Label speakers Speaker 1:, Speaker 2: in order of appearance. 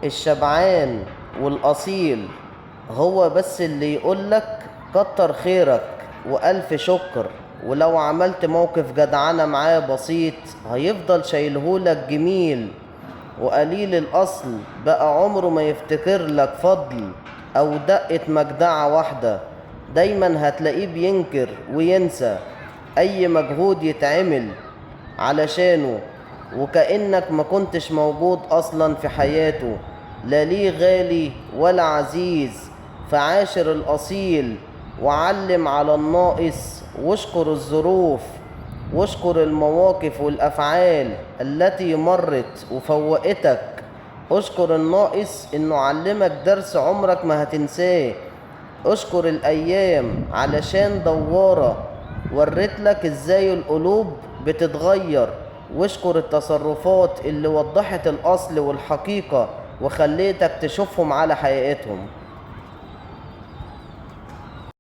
Speaker 1: الشبعان والأصيل هو بس اللي يقولك كتر خيرك وألف شكر، ولو عملت موقف جدعنة معاه بسيط هيفضل شايلهولك جميل. وقليل الأصل بقى عمره ما يفتكر لك فضل أو دقة مجدعة واحدة، دايما هتلاقيه بينكر وينسى أي مجهود يتعمل علشانه، وكأنك ما كنتش موجود أصلا في حياته، لا ليه غالي ولا عزيز. فعاشر الأصيل وعلم على الناقص، واشكر الظروف واشكر المواقف والأفعال التي مرت وفوقتك. اشكر الناقص إنه علمك درس عمرك ما هتنساه. اشكر الأيام علشان دوارة ورت لك إزاي القلوب بتتغير، واشكر التصرفات اللي وضحت الأصل والحقيقة وخليتك تشوفهم على حقيقتهم.